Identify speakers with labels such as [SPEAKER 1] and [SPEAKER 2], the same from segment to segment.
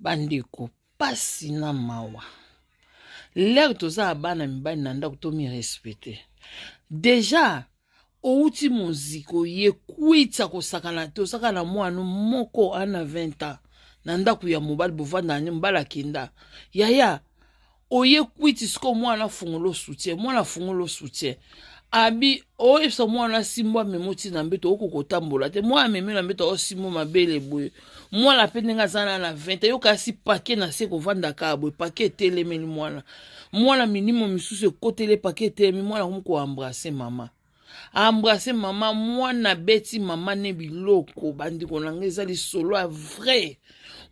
[SPEAKER 1] Bandeko, pasi na mawa. Lere toza ya bana mibali na ndako tomi respecte. Deja outi moziki oye kwitsa kosakana te, ozaka na mwana moko ana 20 ans na ndako ya mobali, bovanda na mobali akenda yaya oye kwiti sikoyo mwana afungolo soutien, mwana afungolo soutien abi oyebisa mwana asimbo amemi oti na mbeto okoki kotambola te, mwana amemi na mbeto aosimbo mabele boye, mwana mpe ndenge aza na na 20 yoka asi pake na se kovanda kaka boye, pake etelemeli mwana, mwana milimo misusu ekoteli pake etelemi mwana akomi koembrasse mama, embrasse mama, mwana abeti mama ne biloko. Bandeko na ngai, eza lisolo ya vrai.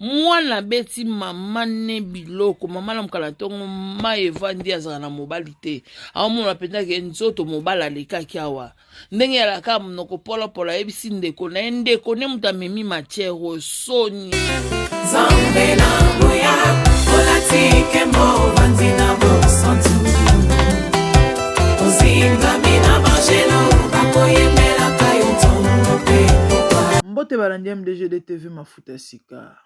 [SPEAKER 1] Mwana abeti mama ne biloko, mama na mokala ntongo mai evandi, azala na mobali te, aomona mpenza ke nzoto mobali alekaki awa ndenge yalaka monoko polopolo, ayebisi ndeko na ye, ndeko nde moto amemi matière oyo, soni.
[SPEAKER 2] Nzambe na nguya, olati nkembo, ovandi na bosantu, ozingami na banjelu bakoyembelaka yo ntongo mpe pokwa.
[SPEAKER 3] Mbote balandi MDGD TV mafuta ya sika.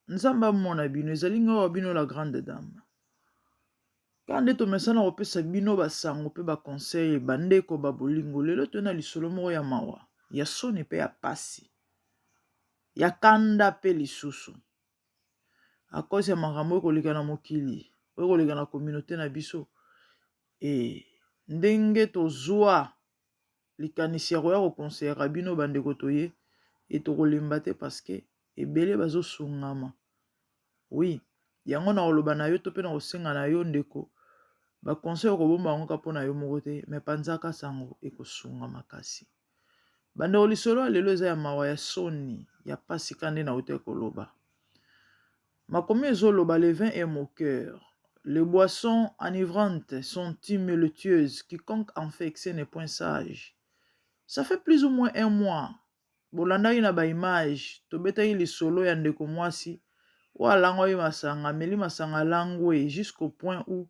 [SPEAKER 3] Nzambe amona bino, ezali ngai wa bino la grande dame. Kaka nde tomesana kopesa bino basango mpe baconseil, bandeko ba bolingo, lelo toye na lisolo moko ya mawa, ya soni mpe ya pasi, ya kanda mpe lisusu. À cause ya makambo oyo koleka na mokili, oyo koleka na communauté na biso, e ndenge tozwa likanisi ya koya kokonseyaka bino bandeko, toye e tokolemba te parce que ebele bazosungama. Oui, yango na koloba na yo to mpe na kosenga na yo ndeko, baconseil okobomba yango kaka mpo na yo moko te, mais panzaka sango, ekosunga makasi. Bandeko, lisolo ya lelo eza ya mawa, ya soni, ya pasi. Ka nde nauti koloba, makomi ezoloba: "Le vin est moqueur, les boissons enivrantes sont tumultueuses, quiconque en fait excès n'est point sage." Ça fait plus ou moins un mois bolandaki na baimage, tobetaki lisolo ya ndeko mwasi oyo alangwaki masanga, ameli masanga, alangwe jusqu'au point où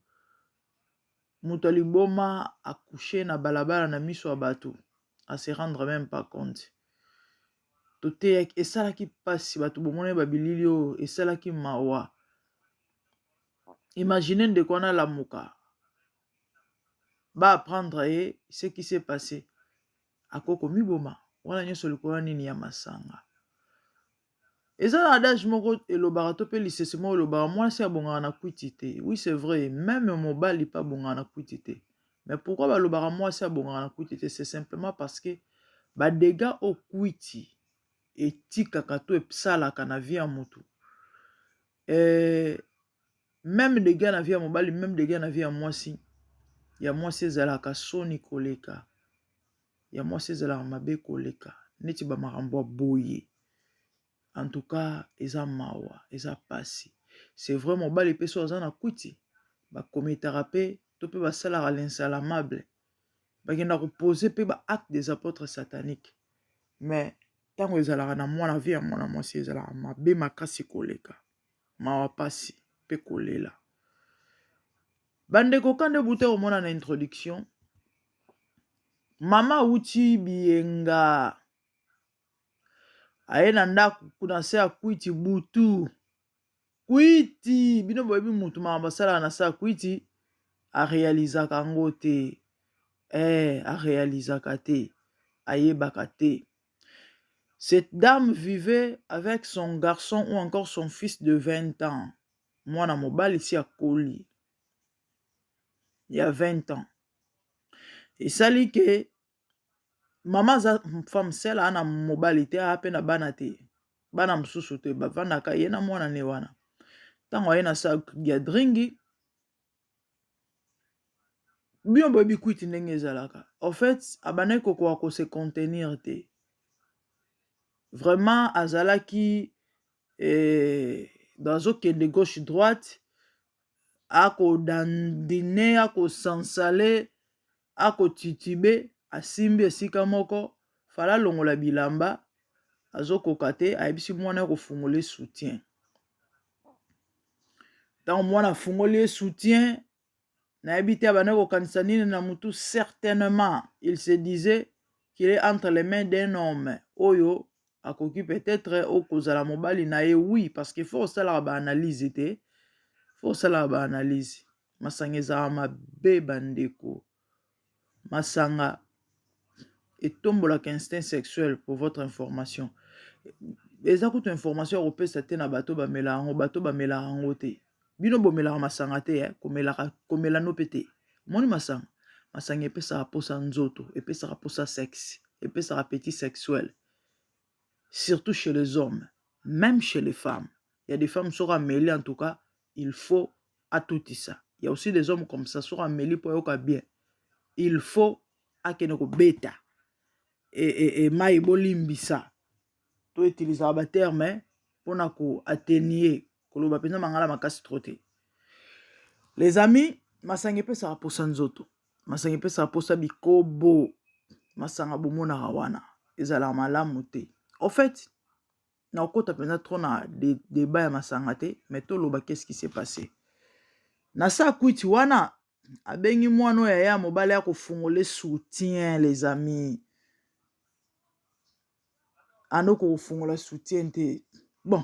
[SPEAKER 3] moto aliboma acoucher na balabala na miso ya bato, ase rendre même pas compte. Toteyaki, esalaki mpasi, bato bomoni babilili oyo, esalaki mawa. Imagine ndeko wana alamuka, baapprendre ye ce qui s'est passé, akoki komiboma. Wana nyonso likolo ya nini? Ya masanga. Eza na adage moko elobaka to mpe lisese moko elobaka: mwasi abongaka na kwiti te. Oui, c'est vrai, même mobali mpe abongaka na kwiti te. Mais pourquoi balobaka mwasi abongaka na kwiti te? C'est simplement parce que badégâts oyo kwiti etikaka to esalaka na vie ya motu, même dégâts na vie ya mobali, même dégâts na vie ya mwasi, ya mwasi ezalaka soni koleka, ya mwasi ezalaka mabe koleka. Neti bamakambo ya boye, en tout cas eza mawa, eza pasi. C'est vrai, mobali mpe so aza na kwiti, bakometaka mpe to mpe basalaka l'insalamable, bakenda koposer mpe baacte des apôtres sataniques. Mais ntango ezalaka na mwana, vie ya mwana mwasi ezalaka mabe makasi koleka. Mawa, pasi mpe kolela. Bandeko, ka nde buta komona na introduction, mama awuti biyenga, aye na ndako kuna se ya kwiti butu. Kwiti, bino boyebi mutu makambo asalaka na se ya kwiti, arealizaka yango te, arealizaka te, ayebaka te. Cette dame vivait avec son garçon ou encore son fils de 20 ans, mwana mobali si akoli ya 20 ans. Esali ke mama aza femme seule, aa na mobali te, aa mpe na bana te, bana mosusu te, bavandaka ye na mwana ne wana. Ntango aye na sa ya dringi, bino boyebi kwiti ndenge ezalaka, en fait abandaki kokoka kose contenir te. Vraiment azalaki azokende gauche droite, akodandine, akosansale, akotitibe, asimbi esika moko fala alongola bilamba, azokoka te. Ayebisi mwana kofungola ye soutien. Ntango mwana afungoli ye soutien, nayebi te abandaki kokanisa nini na mutu. Certainement il se disait qu'il est entre les mains d'un homme oyo. Akoki peut-être okozala mobali na ye, oui, parce que faut osalaka baanalyse te, faut osalaka baanalyse. Masanga ezalaka mabe, bandeko. Masanga etombolaka instinct sexuel. Pour votre information, eza kutu information ya kopesa te na bato bamelaka yango. Bato bamelaka yango te. Bino bomelaka masanga te, eh? Komelaka, komela no mpe te. Omoni masanga, masanga epesaka mposa nzoto, epesaka mposa sexe, epesaka appétit sexuel, surtout chez les hommes, même chez les femmes. Il y a des femmes, soki ameli, en tout cas il faut atutisa. Il y a aussi des hommes comme ça, soki ameli, mpo ayoka bien, il faut akende kobeta e mai. Bolimbisa, to utilisaka baterme mpona koatténuer, koloba mpenza mangala makasi trop te. Les amis, masanga epesaka mposa nzoto, masanga epesaka mposa bikobo. Masanga bomonaka wana ezalaka malamu te. En fait, nakokota mpenza trop na débat ya masanga te, mais toloba qu'est-ce qui s'est passé na sa kwiti wana. Abengi mwana oyo aya mobali ya kofungola soutien. Les amis, andoko kofungola soutien te. Bon,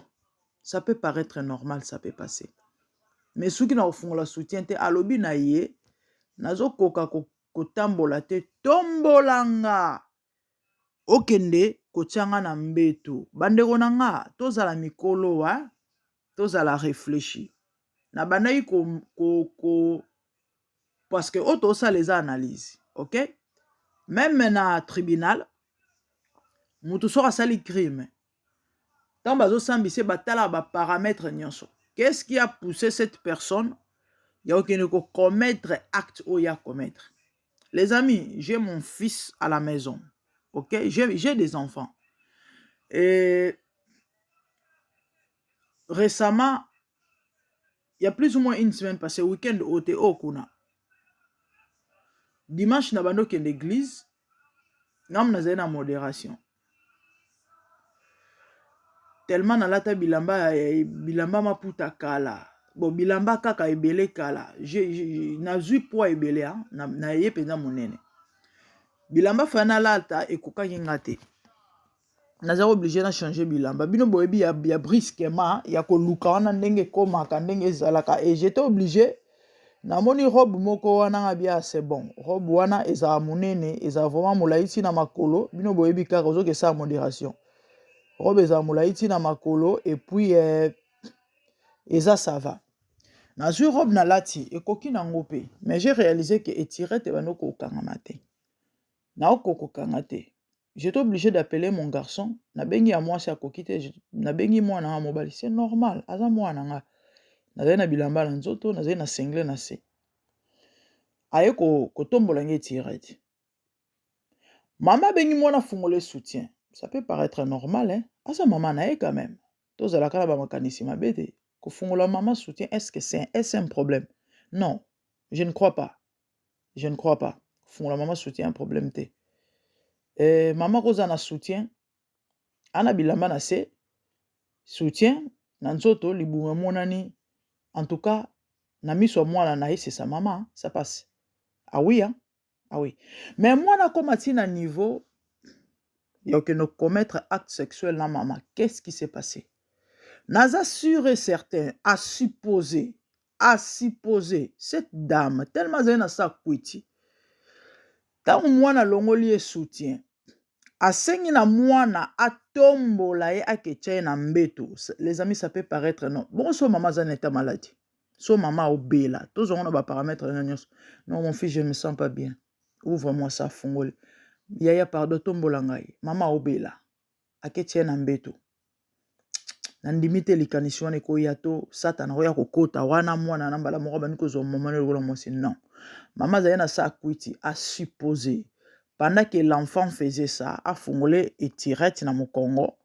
[SPEAKER 3] ça peut paraître normal, ça peut passer, mais soki na kofungola soutien te, alobi na ye: "Nazokoka kotambola te, tombolanga okende kotia nga na mbeto." Bandeko na nga, tozala mikolo wa, tozala réfléchi. Nabandaki ko parce que oyo tosala eza analyse, ok? Même na tribunal, moto soki asali crime, ntango bazosambisa, batalaka baparamètre nyonso. Qu'est-ce qui a poussé cette personne ya kokende kocommettre acte oyo ya commettre? Les amis, j'ai mon fils à la maison, ok? J'ai des enfants et récemment, il y a plus ou moins une semaine passée, week-end oyo te, oyo kuna dimanche, na bandi okende église. Ngamu nazali na modération tellement nalata bilamba, bilamba maputa kala. Bon, bilamba kaka ebele kala, nazwi poids ebele, na ye mpenza monene. Bilamba fa nalata ekokaki nga te, naza obligé na changer bilamba. Bino boyebi ya brusquement ya koluka wana ndenge ekomaka, ndenge ezalaka. Et j'étais obligé, namoni robe moko wana, nga bia c'est bon. Robe wana ezala monene, ezala vraiment molai ntina makolo. Bino boyebi kaka, ozoki esala modération. Robe ezala molai ntina makolo et puis eza ça va. Nazwi robe, nalati, ekoki nango mpe, mais j'ai réalisé que etirete ebandi kokangama te, naokoka kokanga te. J'étais obligé d'appeler mon garçon. Nabengi ya mwasi, akoki te. Nabengi mwana nga mobali, c'est normal, aza mwana nga. Nazali na bilamba na nzoto, nazali na singlet na se. Aye kotombola ngai etirete. Mama abengi mwana afungola soutien. Ça peut paraître normal, hein? Aza mama na ye quand même, tozalaka na bamakanisi mabe te. Kofungola mama soutien, est ce que c'est est un problème? Non, je ne crois pas, je ne crois pas. Kofungola mama soutien, un problème te. Mama kozala na soutien ana bilamba na se, soutien na nzoto, libumu emonani. En tout cas, na miso ya mwana na ye, c'est sa mama, ça passe. Ah oui, hein? Ah oui, mais mwana akóma ntina niveau ya okende commettre acte sexuel na mama. Qu'est-ce qui s'est passé? Naza sûr et certain, à supposer, cette dame, tellement azali na sa kwiti, ntango mwana alongoli ye soutien, asengi na mwana atombola ye, aketya ye na mbeto. Les amis, ça peut paraître non bongo. So mama aza na état maladie, so mama obela, tozwango na baparamètre na nyonso. "Non, mon fils, je ne me sens pas bien, ouvre-moi ça." Afungoli: "Yaya, pardon, tombola ngai." Mama obela, aketia ye na mbeto. Nandimi te likanisi wana ekoya to Satana oya kokota wana. Mwana na mbala moko bandi kozwa mama na lokola mwasi. Non, mama azali na sa kwiti. À supposer, pendant que l'enfant faisait ça, afungole etirete na mokongo,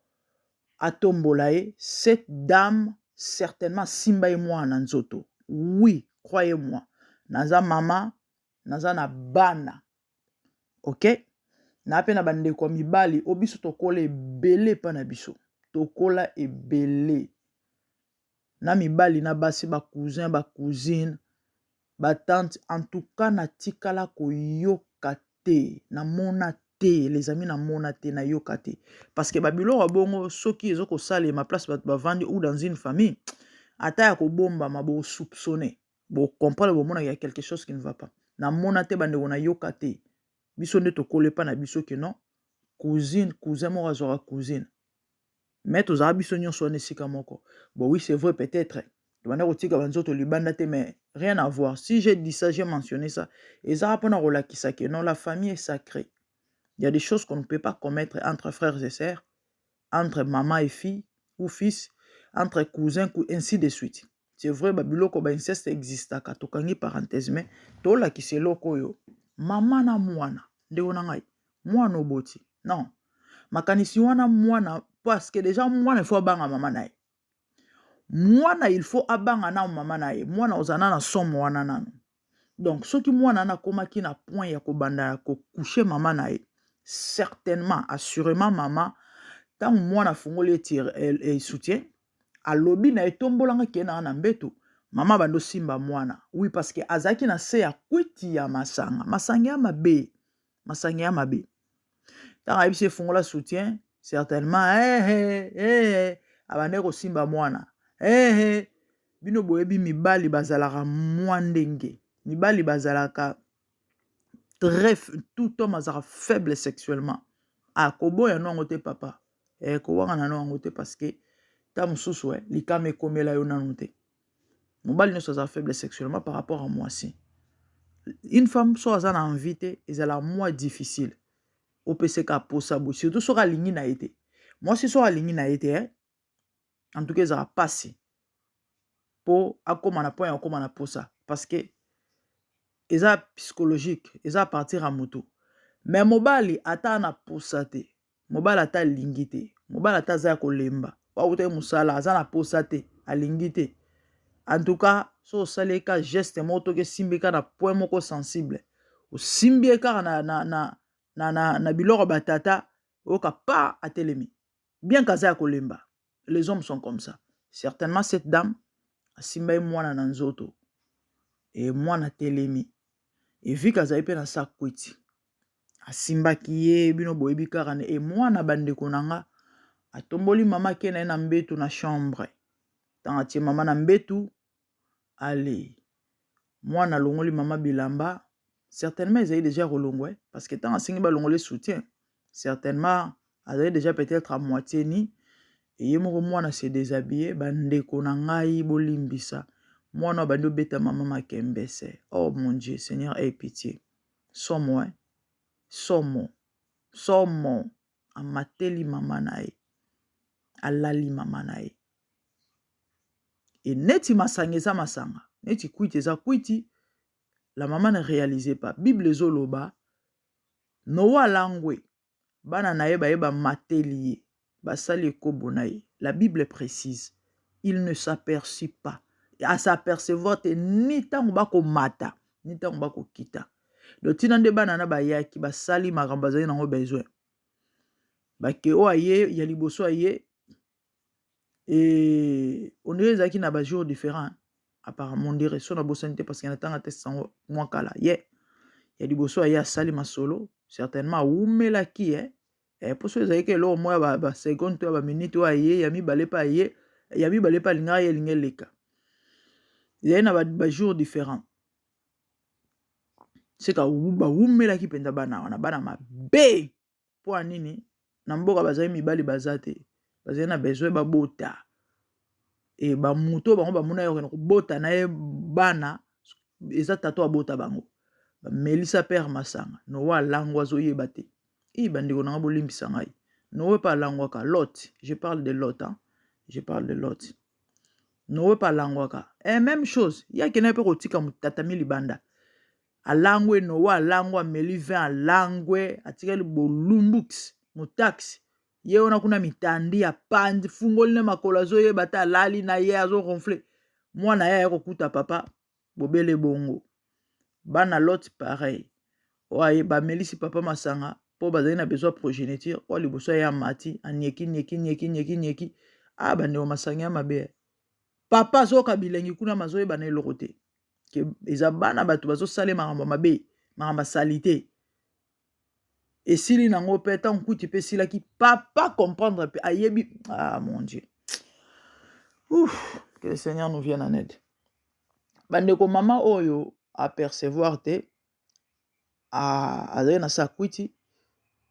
[SPEAKER 3] atombola ye, cette dame certainement asimba ye mwana na nzoto. Oui, croyez-moi, naza mama, naza na bana, ok? Na mpe na bandeko ya mibali oyo biso tokola ebele epa na biso, tokola ebele na mibali na basi, bacousin, bacousine, batante. En tout cas, natikala koyoka te, namona te. te, les amis, namona te, nayoka te, parce que babiloko ya bongo, soki eza kosalema place bato bavandi ou dans une famille, ata ya kobombama, bosoupçonne, bocomprendre, bomona ya quelque chose qui ne va pas. Namona te, bandeko, nayoka te. Biso nde tokolepa na biso ke non, cousine, cousin moko azwaka cousine, mais tozala biso nyonso wana esika moko. Bon, oui, c'est vrai, peut-être tobanda kotika banzoto libanda te, mais rien à voir. Si j'ai dit ça, j'ai mentionné ça, ezaka mpona kolakisa ke non, la famille est sacrée. Il y a des choses qu'on ne peut pas commettre entre frères et sœurs, entre maman et fille ou fils, entre cousins, ainsi de suite. C'est vrai, babiloko bainceste existaka, tokangi parenthèse, mais tolakisa eloko oyo: mama na mwana, ndeko na ngai, mwana oboti, non, makanisi wana mwana, parce que déjà mwana, il faut abanga mama na ye. Mwana, il faut abanga na mama na ye. Mwana ozala na somo wana nano. Donc soki mwana wana akomaki na point ya kobanda ya kocoucher mama na ye, certainement, assurément, mama, ntango mwana afungoli eti soutien, alobi na ye: "Tombolanga, kee nanga na mbeto." Mama bando osimba mwana, oui, parce que azalaki na se ya kwiti ya masanga, masanga ya mabe, masanga ya mabe. Ntango ayebisi efungola soutien, certainement eh, eh, eh, abandaki kosimba mwana. Eh, bino boyebi, mibali bazalaka mwa ndenge, mibali bazalaka très, tout homme azalaka faible sexuellement. Akoboya no yango te, papa, eh, kowanga no yango te, parce que ta mosusu eh, likama ekomela yo nanu te. Mobali nyonso aza faible sexuellement par rapport à mwasi. Une femme, so aza na envie te, ezala mwa difficile opeseka posa boye, surtout soki alingi na ye te. Mwasi soki alingi na ye te, eh? En tout cas, ezala pasi mpo akóma na point ya kokóma na posa, parce que eza psychologique, eza à partir ya moto. Mais mobali, ata na posa te, mobali ata alingi te, mobali ata aza ya kolemba, awutaki mosala, aza na posa te, alingi te, en tout cas so osali ye ka geste moko, toki esimbi ka na point moko sensible, osimbi ye kaka na biloko ya batata, oyoka pa atelemi, bien qu'aza ya kolemba. Les hommes sont comme ça. Certainement cette dame asimba ye mwana na nzoto e mwana atelemi. Evike azali mpe na sa kwiti, asimbaki ye, bino boyebi kaka e mwana. Bandeko na nga, atomboli mama, ake na ye na mbetu na chambre. Ntango atie mama na mbetu, ale mwana alongoli mama bilamba. Certainement ezali déjà kolongwa, parce que ntango asengi balongoli soutien, certainement azali déjà peut-être à moitié ni ye moko. Mwana se déshabille. Bandeko na ngai, bolimbisa, mwana abandi obeta mama makembese. Oh mon Dieu, Seigneur, aie pitié. Somo, eh? Somo, somo. Amateli mama na ye, alali mama na ye. E neti masanga eza masanga, neti kwiti eza kwiti, la mama ne réalise pas. Bible ezoloba Noa alangwe, bana na ye baye bamateli ye, basali ekobo na ye. La Bible précise: il ne s'aperçut pas, as'apercevoir te, ni ntango bakomata, ni ntango bakokita. Donc ntina nde bana na bayaki, basali makambo bazali nango besoin. Bake, oyo aye ya liboso, aye e on dirait ezalaki na bajour différent apparemment, on dirait, so nabosani te, parce que natanga te sango mwa kala. Ye ya liboso aye, asali masolo, certainement awumelaki, eh? Eh, mpo so ezalaki eloko moko ya baseconde to ya baminute. Oyo aye ya mibale mpe aye ya mibale mpe alingaka ye, elingi eleka, ezali na bajour différent. Seka bawumelaki mpenza bana wana, bana mabe. Mpo ya nini? Na mboka bazali mibali baza te, bazali na besoin babota. E bamoto oyo bango bamona ye okende kobota na ye bana, eza tata abota bango. Bamelisa père masanga. Noa alangwa, azoyeba te. I bandeko na nga, bolimbisa ngai, Noe mpe alangwaka. Lot, je parle de Lot, hein? Je parle de Lot. Noe mpe alangwaka, e même chose, ye akendaki mpe kotika motatami libanda. Alangwe, Noe alangwe, ameli vin, alangwe, atikali bolumbuks motaxi. Ye wana kuna mitandi, apandi fungoli na makolo, azoyeba te, alali na ye, azoronfler. Mwana ye aya kokuta papa bobele bongo. Bana Lot pareil, oyo bamelisi papa masanga mpo bazali na besoin progéniture. Oyo liboso ye amati, anieki nieki nieki nieki nieki. A bandeko, masanga ya mabe. Papa azoyoka bilengi kuna, mazoyeba na eloko te ke eza bana bato bazosala makambo mabe, makambo asali te. Esili nango mpe ntango kwiti mpe esilaki, papa comprendre mpe ayebi. Ah mon Dieu, ouf, que le Seigneur nous vienne en aide. Bandeko, mama oyo apercevoir te, azali na sa kwiti.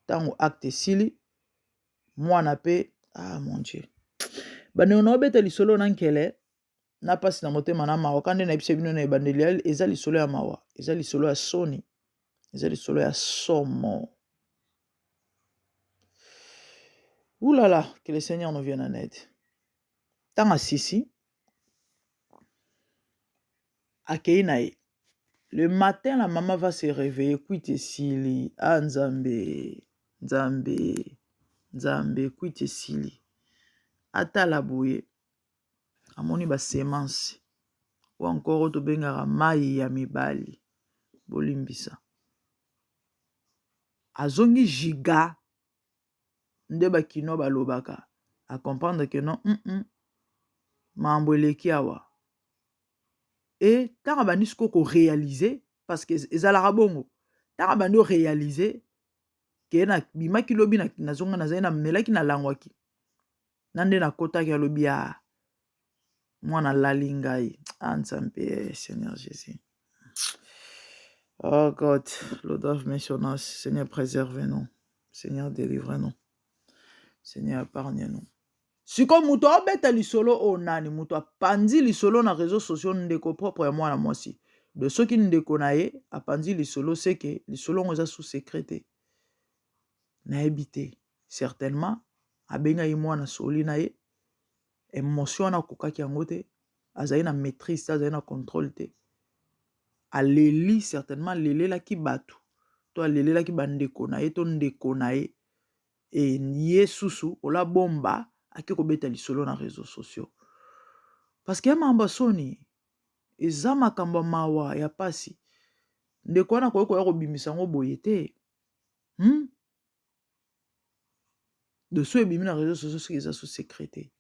[SPEAKER 3] Ntango acte esili, mwana mpe, ah mon Dieu. Bandeko, na obeta lisolo na nkele na mpasi na motema na mawa. Ka nde nayebisa bino na ebandeli, eza lisolo ya mawa, eza lisolo ya soni, eza lisolo ya somo. Oulala, que le Seigneur nous vienne en aide. Ntango asisi akei na ye, le matin la maman va se réveiller, kwiti esili. Ah Nzambe, Nzambe, Nzambe, kwiti esili. Atala boye, amoni ba semence ou encore oyo tobengaka mai ya mibali, bolimbisa. Azongi giga nde bakinois balobaka, acomprendre que non, mambo eleki awa. E ntango abandi sikoyo koréaliser, parce que ezalaka bongo, ntango abandi oréaliser ke nabimaki lobi, nazonga, nazali namelaki, nalangwaki na nde nakotaki, alobi: "A mwana alali ngai." Ah Nzambe, Seigneur Jésus, oh God, Lord have mercy on us. Seigneur, préserve-nous. Seigneur, délivre-nous. Seigneur, épargne-nous. Sikoyo moto aobeta lisolo oyo nani? Moto apanzi lisolo na réseau sociaux, ndeko propre ya mwana mwasi. De soki ndeko na ye apanzi lisolo, seke lisolo yango eza sous secret te. Nayebi te, certainement abengaki mwana, soli na ye, émotion wana akokaki yango te, azali na maîtrise te, azali na contrôle te, aleli. Certainement alelelaki bato to alelelaki bandeko na ye to ndeko na ye. E ye susu ola bomba, ake kobeta lisolo na réseaux sociaux, parce que ya makambo ya soni, eza makambo ya mawa, ya pasi. Ndeko wana akoki koya kobimisa yango boye te, De so ebimi na réseaux sociaux, soki eza sous secret te,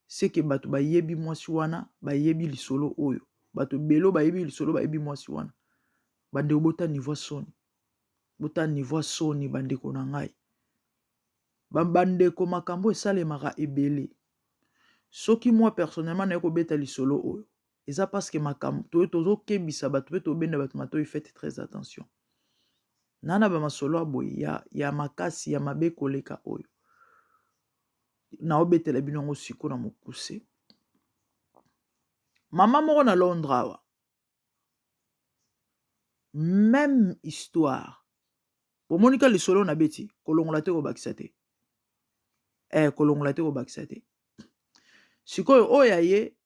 [SPEAKER 3] seke bato bayebi mwasi wana, bayebi lisolo oyo. Bato ebele bayebi lisolo, bayebi mwasi wana. Bandeko, bota niveau soni, bota niveau soni. Bandeko na ngai, bandeko, makambo esalemaka ebele. Soki moi personnellement naye kobeta lisolo oyo, eza parce que makambo tozokebisa bato mpe tobenda bato matoi. Faites très attention na na bamasolo ya boye ya makasi, ya mabe koleka oyo naobetela bino yango siko na mokuse. Mama moko na Londres awa, même histoire. Bomoni ka lisolo na beti, kolongola te, kobakisa te, kolongola te, kobakisa te. Sikoyo oyo ya ye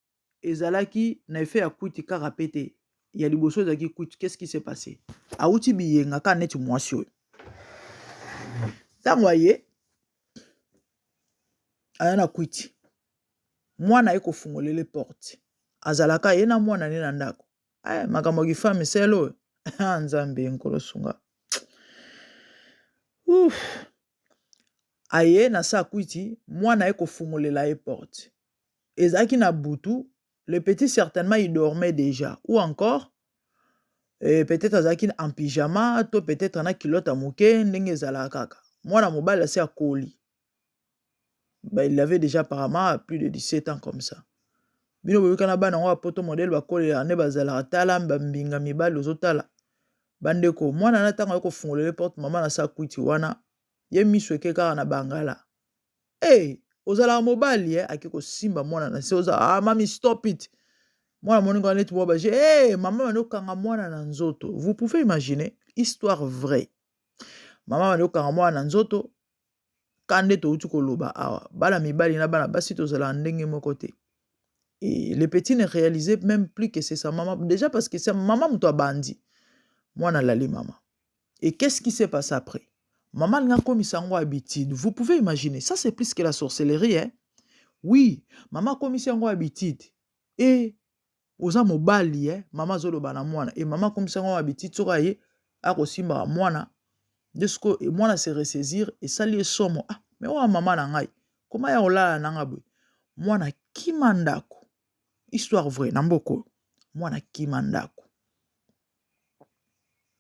[SPEAKER 3] ezalaki na effet ya kwiti kaka pe te. Ya liboso ezalaki kwiti. Qu'est-ce qui s'est passé? Awuti biyenga kaka neti mwasi oyo. Ntango aye, aya na kwiti, mwana aye kofungolele porte. Azalaka ye na mwana ne na ndako. Makambo ya kifami sele oyo, Nzambe nkolo sunga. Ouf. Aye na sa kwiti, mwana aye kofungolela ye porte. Ezalaki na butu. Le petit, certainement il dormait déjà ou encore peut-être azalaki en pyjama to peut-être na culotte ya moke, ndenge ezalaka kaka. Mwana mobali asi akoli. Bah, il avait déjà apparemment plus de 17 ans comme ça. Bino boyoka na bana yango ya poto, modèle bakolelaka nde bazalaka. Tala bambinga mibali ozotala. Bandeko, mwana na ntango aye kofungolela porte, mama na sa kwiti wana, ye miso eke kaka na bangala. Hey, ozalaka mobali eh? Ake kosimba mwana na se: "Oza, ah mami, stop it." Mwana moninga neti mwa baje. Hey, mama bandi okanga mwana na nzoto. Vous pouvez imaginer, histoire vraie, mama bandi okanga mwana na nzoto. Ka nde touti koloba awa, bana mibali na bana basi tozalaka ndenge moko te. Et le petit ne réalisait même plus que c'est sa maman déjà, parce que c'est mama moto abandi, mwana alali mama. Et qu'est-ce qui s'est passé après? Mama alingi akomisa yango habitude. Vous pouvez imaginer, ça c'est plus que la sorcellerie, hein? Oui, mama akomisi yango habitude. E oza mobali, eh? Mama azoloba na mwana e mama akomisi yango habitude. Soki aye, akosimbaka mwana nde sikoyo mwana se ressaisir, esali ye somo: "Ah, mais oyo mama na ngai, koma ya kolala na nga boye?" Mwana kima ndako. Histoire vraie na mboka oyo. Mwana kima ndako.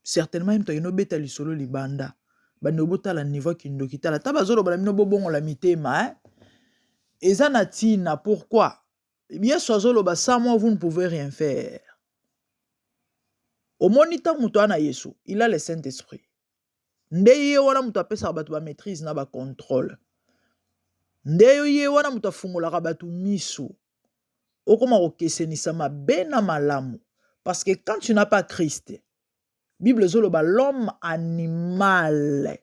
[SPEAKER 3] Certainement ye moto akende obeta lisolo libanda. Bandeko botala niveau ya kindoki tala ata bazoloba na bino bobongola mitema eh? Eza na ntina pourquoi Yesu azoloba sans moi vous ne pouvez rien faire. Omoni ntango moto wana Yesu, il a le Saint-Esprit. Nde ye wana moto apesaka bato ba maîtrise na ba contrôle. Nde ye wana moto afungolaka bato miso. Okoma kokesenisa mabe na malamu. Parce que quand tu n'as pas Christ, Bible ezoloba l'homme animal.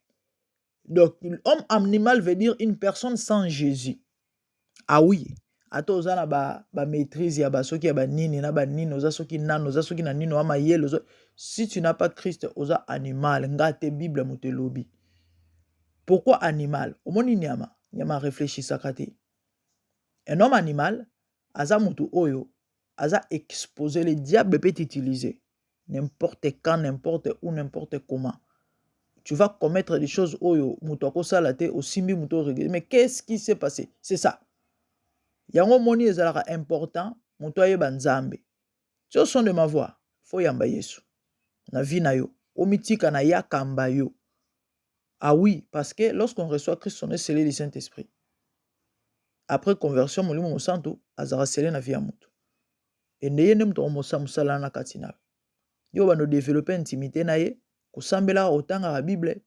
[SPEAKER 3] Donc homme animal veut dire une personne sans Jésus. Ah oui, ata oza na ba, ba maîtrise ya ba soki ya ba nini na ba nini oza soki nano oza soki na nini oza mayele oza si tu n'as pas Christ oza animal nga te Bible moto elobi. Pourquoi animal? Omoni nyama, nyama réfléchissaka te. Un homme animal aza moto oyo aza exposé le diable peut t'utiliser n'importe quand n'importe où n'importe comment tu vas commettre des choses oyo moto akosala te osimbi moto oregle mais qu'est-ce qui s'est passé c'est ça yango omoni ezalaka important moto ayeba nzambe ti au son de ma voix fo yamba yesu na vie na yo omitika na ye akamba yo ah oui parce que lorsqu'on reçoit Christ on est scellé du Saint-Esprit après conversion molimo mosantu azalaka scellé na vie ya moto ende ye nde moto akomosa mosala na kati na yo yo bando developpe intimité na ye kosambelaka kotangaka bible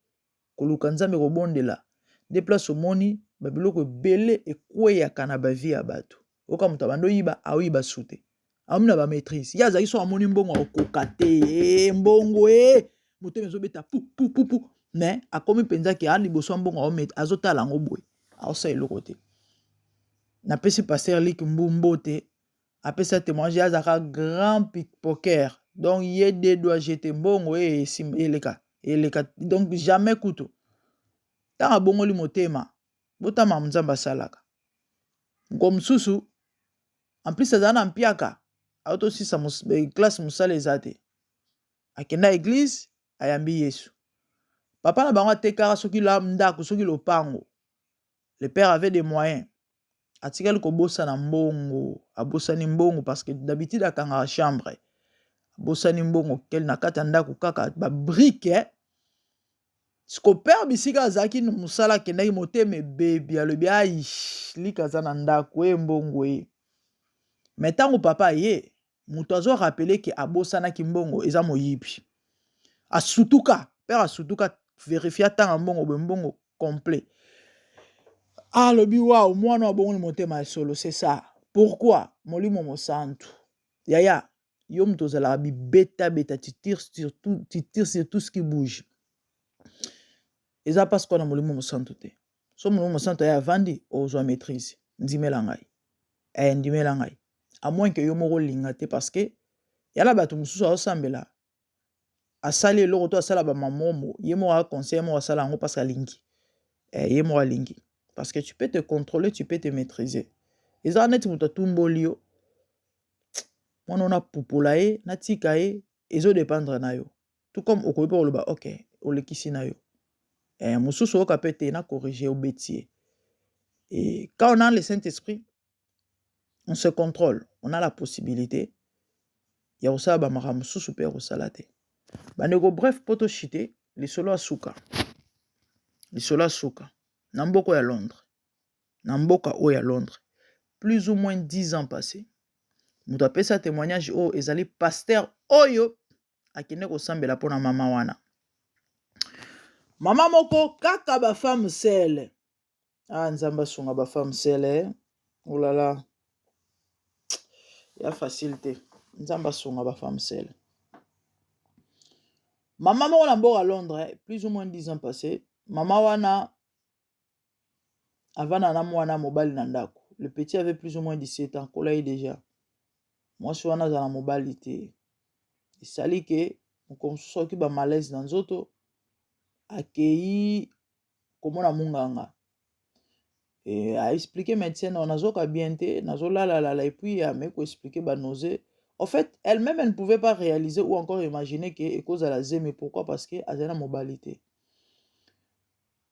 [SPEAKER 3] koluka nzambe kobondela nde place omoni babiloko ebele ekweyaka na bavie ya bato oyoka moto abandi oyiba aoyiba su te aomi na bamaîtrise ye azalaki so amoni mbongo akokoka te eh, mbongo e eh! motema ezobeta pu pu pu pu mais akomi mpenza ke a liboso ya mbongo azotala yango boye aosala eloko te napesi pasteur lik mbu mbote apesa témoignage ye azalaka grand pickpocker donc ye de doit jete mbongo e eleka eleka donc jamais kutu ntango abongoli motema botama nzambe asalaka moko mosusu en plus azala na mpiaka autosisa eh, classe mosala eza te akenda eglise ayambi yesu papa na bango atekaka soki la ndako soki lopango le père avait des moyens atikali kobosana mbongo abosani mbongo parce que d'habitude akangaka chambre abosani mbongo kele na kati ya ndako kaka babrike eh? siko père bisika azalaki mosala akendaki motema ebebi alobi ai lika aza na ndako e mbongo ye me ntango papa aye moto azo rapele ke abosanaki mbongo eza moyibi asutuka père asutuka verifie atanga mbongo boye mbongo complet alobi wao mwana abongoli motema ya solo c'est ça pourquoi molimo mosantu yaya yo moto ozalaka bibetabeta tu tires sur tout, tu tires sur tout ce qui bouge eza mpasi kwana molimo mosantu te so molimo mosantu aye avandi ozwa maîtrise ndimela ngai eh, ndimela ngai à moins que yo moko olinga te parce que yala bato mosusu azosambela asali eloko to asala bamamomo ye moko aconseille moko asala yango parce alingi eh, ye moko alingi parce que tu peux te contrôler tu peux te maîtriser eza neti moto atumboli yo mwana wana pupola ye natika ye ezodépendre na yo tout comme okoki mpe koloba ok olekisi na yo eh, mosusu oyoka mpe te na corrige obeti ye et quand on a le saint esprit on se contrôle on a la possibilité ya kosala bamakambo mosusu mpe ya kosala te bandeko bref mpo toshite lisolo ya suka lisolo ya suka na mboka ya londres na mboka oyo ya londres plus ou moins 10 ans passé moto apesa témoignage oyo ezali pasteur oyo akende kosambela mpona mama wana mama moko kaka bafemme sele ah nzambe asunga bafemme sele olala oh ya facile te nzambe asunga bafemme sele mama moko na mboka londres plus ou moins 10 ans passé mama wana avanda na mwana mobali na ndako le petit avait plus ou moins 17 ans kola ye déjà mwasi wana azala na mobali te esali ke mokolo mosusu ayoki bamalaise na nzoto akei komona munganga e, aexplike médecin na nazoka bien te nazolalalala et puis ameki koexplike banausée en fait elle-même elle ne pouvait pas réaliser ou encore imaginer ke ekozala zemi pourquoi parce que azali na mobali te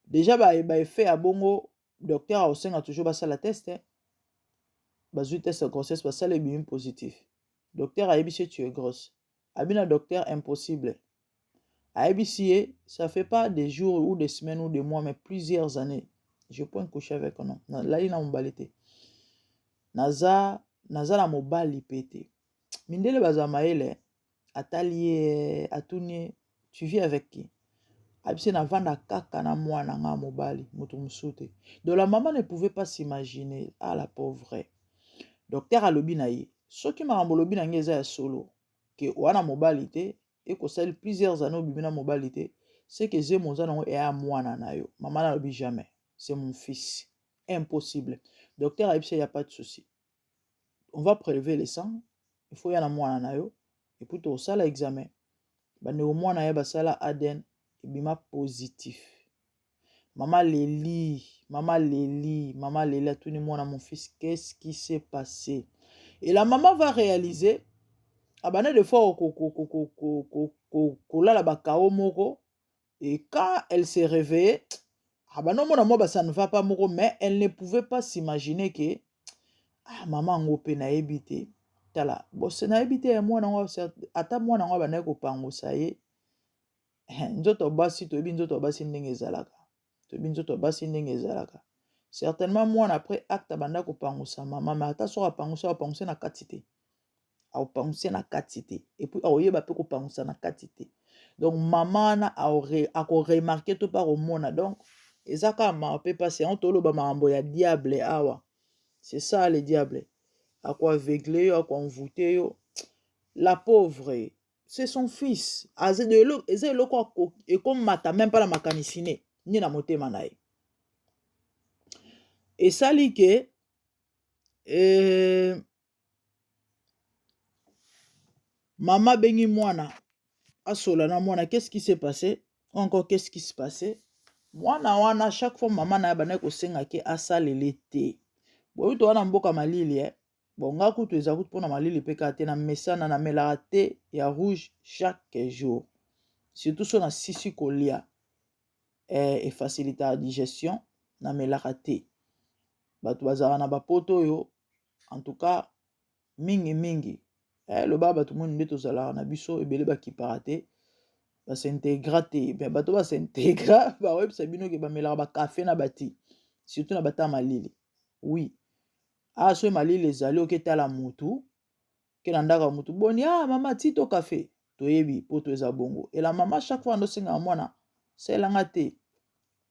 [SPEAKER 3] déjà ba, ba effet ya bongo docteur akosenga toujours basala test bazwi test ya grossesse basala ebimi positif docteur ayebisi tu es grosse abi na docteur impossible Ayebisi ye, ça fait pas des jours ou des semaines ou des mois, mais plusieurs années. Je point coucher avec un homme. Nalali na mobali te. Naza, naza na mobali pe te. Mindele baza mayele, atali ye, atuni ye, tu vis avec qui? Ayebisi ye, navanda kaka na mwana nga mobali, moto mosusu te. Donc la maman ne pouvait pas s'imaginer, ah la pauvre. Docteur alobi na ye, soki makambo olobi na ngai eza ya solo, ke wana mobali te, ekosali plusieurs années obimi na mobali te, c'est que zemi oza nango eya mwana na yo. Mama na alobi jamais, c'est mon fils, impossible. Docteur ayebisi ye, y a pas de souci, on va prélever le sang, il faut ya na mwana na yo et puis tosala examen. Bandeko, mwana ye basala ADN, ebima positif. Mama leli, mama leli, mama leli, atuni mwana, mon fils, qu'est-ce qui s'est passé? Et la maman va réaliser, abanda des fois kolala bakao moko, et quand elle s'est réveillée, abanda omona mwa ba ça ne va pas moko, mais elle ne pouvait pas s'imaginer que ah, mama yango mpe nayebi te. Tala bose, nayebi te ya mwana yango, ata mwana yango abandaki kopangusa ye nzoto. Basi toyebi nzoto ya basi ndenge ezalaka, toyebi nzoto ya basi ndenge ezalaka. Certainement mwana après acte abanda kopangusa mama, mais ata soki apangusa, apangusa na kati te, akopangusa na kati te, et puis akoyeba mpe kopangusa na kati te. Donc mama wana akoremarquer to mpe akomona. Donc eza kaka mawa mpe mpasi. Yango toloba makambo ya diable awa, c'est ça, le diable akoaveugle yo, akoenvoûte yo. La pauvre, c'est son fils, eza eloko ekomata même mpa na makanisi ne nde na motema na ye. Esali ke mama abengi mwana, asola na mwana, qu'est-ce qui s'est passé encore, qu'est-ce qui se passait? Mwana wana, chaque fois mama na ye abandaki kosenga ke asalele te. Boyebi, to wana mboka malili, eh? Bon, nga kutu eza kutu mpona malili mpe kaka te, na mesana namelaka te ya rouge chaque jour, surtout so nasisi kolia, efacilitaka digestion. Namelaka te. Bato bazalaka na bapoto oyo, en tout cas mingimingi, loba bato moni nde tozalaka na biso ebele, bakipaka te, bas'intégra te. Me bato bas'intégra bakoyebisa bino ke bamelaka bakafe na bati, surtout na bata malili. Oui, ah, soki malili ezali, oketala mutu ke na ndako ya mutu, boni, ah mama, ti to kafe, toyebi poto eza bongo. Ela mama chaque fois andosengaka mwana salelanga te.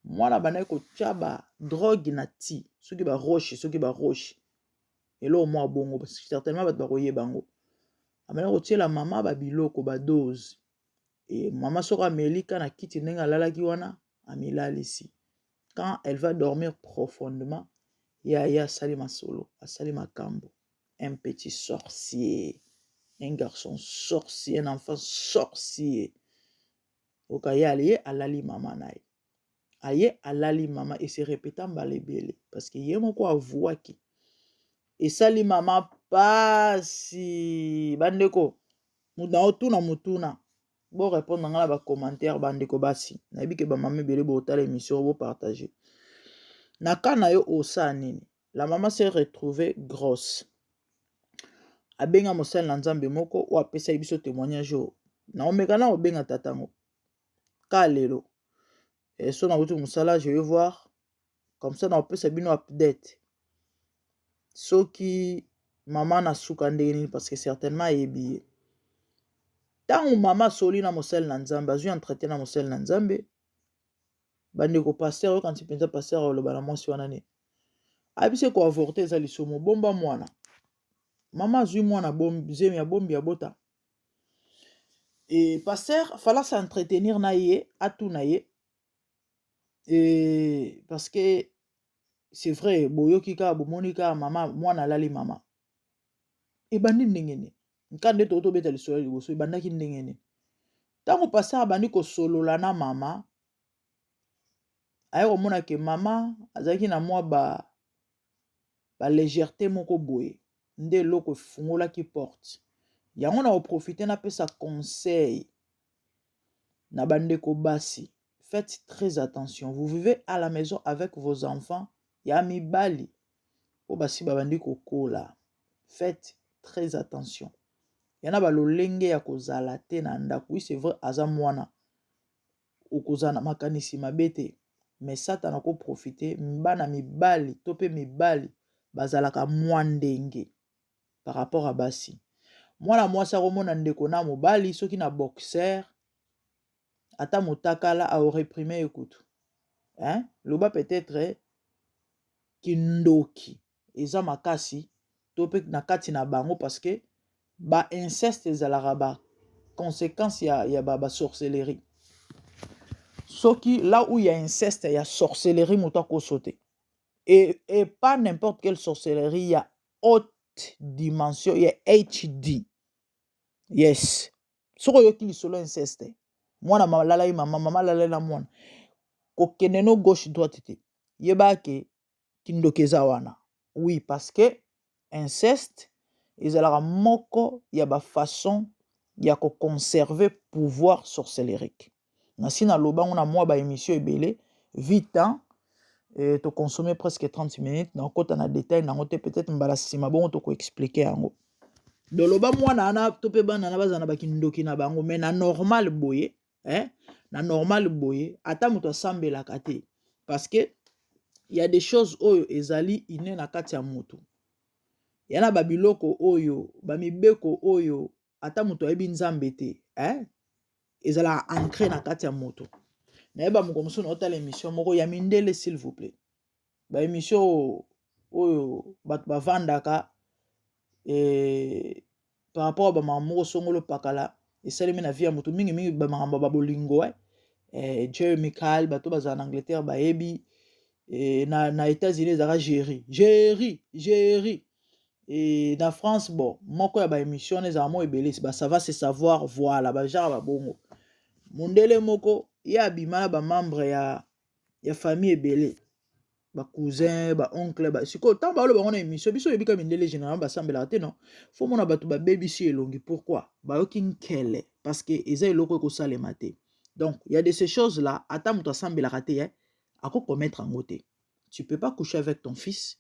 [SPEAKER 3] Mwana bandaki kotia badrogue na ti, soki baroche, soki baroche, eloko mwa bongo, certainement bato bakoyeba yango. Abandaki kotiela mama babiloko, badose, e mama soki ameli ka na kiti ndenge alalaki wana, amilalisi. Quand elle va dormir profondément, ye aye asali masolo, asali makambo. Un petit sorcier, un garçon sorcier, un enfant sorcier. Oka ye aye alali mama na ye, aye alali mama, ese répéta mbala ebele, parce que ye moko avouaki. Esali mama pasi. Bandeko, na otuna motuna, borépondre nga na bacommentaire. Bandeko basi, nayebi ke bamama ebele botala émission, bopartage na ka na yo, osala nini? La mama s'est retrouvée grosse. Abenga mosali na Nzambe moko oyo apesaki biso témoignage oyo. Naomeka na kobenga tata yango ka lelo, so nauti mosala, je vais voir comme ça, naopesa bino update soki mama na suka ndenge nini, parce que certainement ayebi ye. Ntango mama asoli na mosali na Nzambe, azwi entretien na mosali na Nzambe, bandeko, pasteur oyokanisi mpenza, pasteur aloba na mwasi wana nini? Ayebisi koavorter eza lisumu, bomba mwana. Mama azwi mwana, zemi, abombi, abota. E pasteur fallait s'entretenir na ye, atuna ye, e parce que c'est vrai, boyoki kaka, bomoni kaka mama, mwana alali mama, ebandi ndenge nini? Nka nde toyo tobeta lisolo ya liboso, ebandaki ndenge nini? Ntango pasteur abandi kosolola na mama, aye komona ke mama azalaki na mwa ba balégèreté moko boye, nde eloko efungolaki porte yango. Na koprofiter, napesa conseil na bandeko basi: faites très attention. Vous vivez à la maison avec vos enfants ya mibali po basi babandi kokola, faites très attention. Ya na balolenge ya kozala te na ndako. Oui, c'est vrai, aza mwana. Okozala na makanisi mabe te, mais Satana ako profiter. Bana mibali to mpe mibali bazalaka mwa ndenge par rapport à basi. Mwana mwasi akomona ndeko na mobali soki na boxer, ata motakala, aoréprimer ye kutu, hein? Loba peut-être kindoki eza makasi to mpe na kati na bango, parce que bainceste ezalaka baconséquence ya basorcellerie ba. Soki là où il y a inceste, ya sorcellerie, moto akoso te, et pas n'importe quelle sorcellerie, ya haute dimension, ya HD. Yes, soki oyoki lisolo inceste, mwana alalai mama, mama alalai na mwana, kokende no gauche droite te, yeba ke kindoki eza wana. Oui, parce que inceste ezalaka moko ya bafaçon ya koconserver pouvoir sorcellerique. Nasi naloba ngo na mwa baémission ebele. Vu temps toconsommer presque 30 minutes, nakota na détail nango te. Peut-être mbala nsima bongo tokoexpliquer yango. Doloba mwana wana to mpe bana wana bazala na bakindoki na bango, mais na normal boye, eh? Na normal boye, ata moto asambelaka te, parce que y a des choses oyo ezali ine na kati ya moto, ya na babiloko oyo, bamibeko oyo ata moto ayebi Nzambe te, eh? Ezalaka ancré na kati ya moto. Nayeba moko mosusu na otala émission moko ya mindele, s'il vous plaît, baémission oyo bato bavandaka par rapport a bamakambo moko songolo pakala esalemi na vie ya moto, mingimingi bamakambo ya babolingo. Jeremy Kyle, bato bazala na Angleterre bayebi, na États-Unis ezalaka Jerry, Jerry, Jerry, e na France. Bon, moko ya baémission wana ezala mo ebele, ça va se savoir. Voilà, bagenre babongo. Mondele moko ye abima na bamembre ya famille ebele, bacousin, baoncle ba. Sikoyo ntango baloba bango na émission, biso oyebi ka mindele généralement basambelaka te. Non, faut mona bato babebisi elongi. Pourquoi bayoki nkele? Parce que eza eloko ekosalema te. Donc il y a de ces choses là, ata moto asambelaka te, eh, akokommettre yango te. Tu peux pas coucher avec ton fils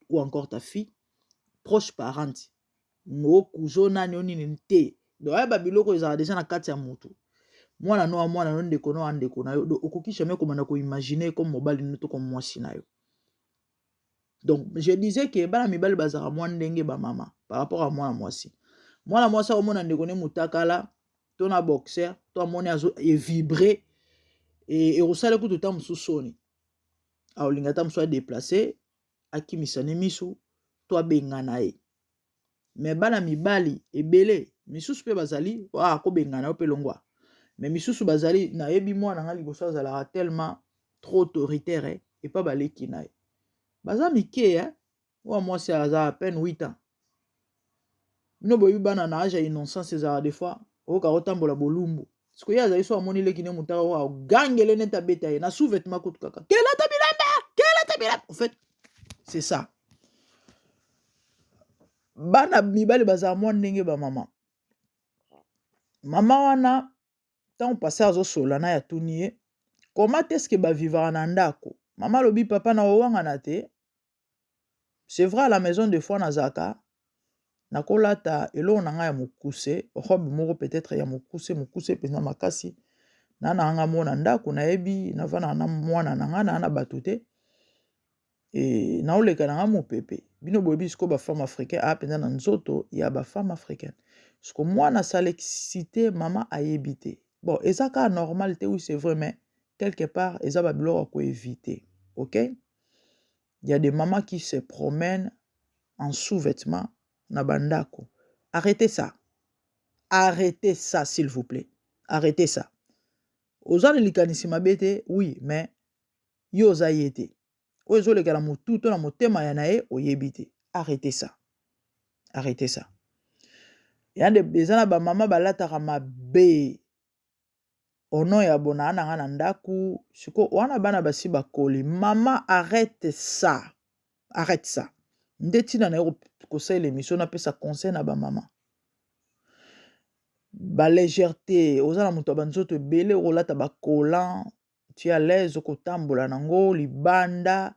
[SPEAKER 3] ou encore ta fille proche parente, okuzo nani o nini te. Donc ayeba biloko ezalaka déjà na kati ya motu. Mwana no wa mwana no, ndeko no wa ndeko na yo, donc okoki jamais komanda koimaginer comme mobali no to comme mwasi na yo. Donc je disais ke bana mibali bazalaka mwa ndenge bamama par rapport à mwana mwasi. Mwana mwasi akomona ndeko ne motakala to na boxer to amoni azo evibrer, ekosala kutu ta mosusu soni, aolinga ata mosusu adéplacer, akimisa ne misu to abengana ye. Mais bana mibali ebele misusu mpe bazali akobengana yo mpe longwa, mais misusu bazali. Nayebi mwana nga liboso azalaka tellement trop autoritaire epa baleki na ye baza mike, eh? Oyo mwasi aza à peine 8 ans. Bino boyebi bana na age ya innocence ezalaka des fois oyoka kotambola bolumbu. Sikoyo ye azali so amoni leki ne motaka, oyo agangele neti abeta ye na sous-vêtement kutu kaka, kelata bilamba, kelata bilamba. En fait, c'est ça, bana mibali bazala mwa ndenge bamama. Mama wana, ntango pasteur azosola na ye, atuni ye comment est-ce que bavivaka na ndako. Mama alobi: "Papa, na owangana te, c'est vrai, à la maison des fois nazalaka nakolata eloko na ngai ya mokuse, robe moko peut-être ya mokuse, mokuse mpenza makasi na nga mona ndako. Nayebi navandaka na mwana na ngai, naa na bato te, e naoleka na nga mopepe. Bino boyebi sikoyo bafemme africaine aya mpenza na nzoto ya bafemme africaine. Siko mwana asala excité, mama ayebi te. Bon, eza kaka normal te, oui, c'est vrai, mais quelque part eza babiloko ya koéviter. Ok, il y a des mamans qui se promènent en sous-vêtements na bandako. Arrêtez ça, arrêtez ça, s'il vous plaît, arrêtez ça. Oza na likanisi mabe te, oui, mais yo oza ye te. Oyo ezoleka na motu to na motema ya na ye, oyebi te. Arrêtez ça, arrêtez ça." Eza na bamama balataka mabe ono ya bona na nga na ndako. Sikoyo wana bana basi bakoli. Mama, arrête ça, arrête ça. Nde ntina na ye kosalela émission, napesa conseil na bamama. Balégèreté, oza na moto ya banzoto ebele, okolata bacollant, tu es à l'aise, okotambola nango libanda.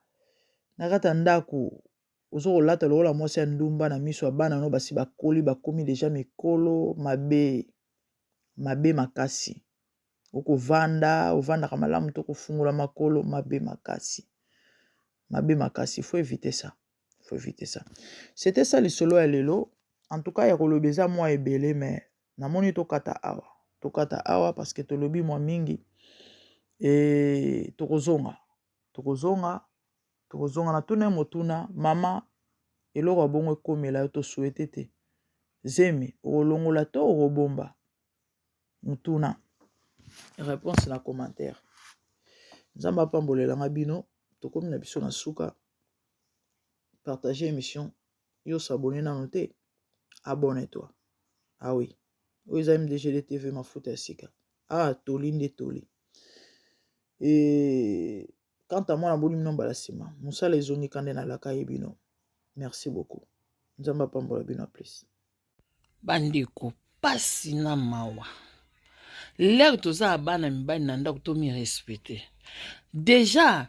[SPEAKER 3] Na kati ya ndako oza kolata lokola mwasi ya ndumba na miso ya bana no basi bakoli, bakomi déjà mikolo. Mabe, mabe makasi. Okovanda, ovandaka malamu to kofungola makolo mabe makasi. Mabe makasi, faut éviter ça. Faut éviter ça. C'était ça lisolo ya lelo. En tout cas ya koloba eza mwa ebele mais namoni tokata awa. Tokata awa parce que tolobi mwa mingi e tokozonga. Tokozonga, tokozonga na tuna motuna mama eloko ya bongo ekomela yo tosouhaite te. Zemi okolongola to okobomba? Motuna. Réponse na commentaire. Nzambe apambolela nga bino, tokomi na biso na suka. Partager émission, yo s'abonner nano te, abonne-toi. Ah oui. Oyo eza MDGD TV mafuta ya sika. Ah, toli nde toli. Et quant à moi naboni bino mbala nsima, mosala ezongi ka nde nalaka ye bino. Merci beaucoup. Nzambe apambola bino à plus.
[SPEAKER 1] Bandeko, pasi na mawa. L'heure toza ya bana mibali na ndako tomi respecte. Deja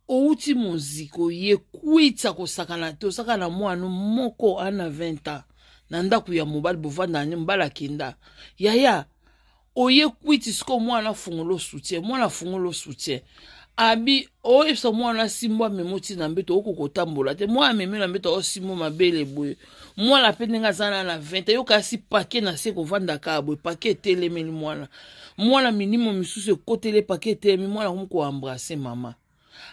[SPEAKER 1] outi moziki oye kwitsa kosakana tozaka na mwana moko ana 20 ans na ndako ya mobali bovanda na mobali akenda yaya oye kwiti sikoyo mwana afungolo soutien mwana afungolo soutien abi oyebisa mwana asimbo amemi oti na mbeto okoki kotambola te mwana amemi na mbeto aosimbo mabele boye mwana mpe ndenge aza na na 20 yoka asi pake na se kovanda kaka boye pake etelemeli mwana mwana milimo misusu ekoteli pake etelemi mwana akomi koembrasse mama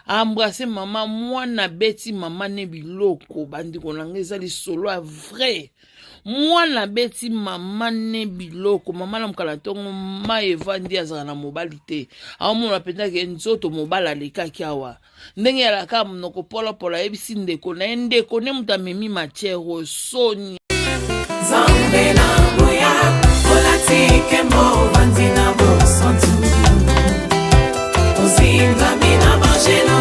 [SPEAKER 1] embrasse mama mwana abeti mama ne biloko bandeko na ngai eza lisolo ya vrai mwana abeti mama ne biloko mama na mokala ntongo mai evandi azala na mobali te aomona mpenza ke nzoto mobali alekaki awa ndenge alaka monoko polopolo ayebisi ndeko na ye ndeko nde moto amemi matière oyo soni
[SPEAKER 2] Nzambe na nguya olati nkembo ovandi na bosantu ozingami na banjelu.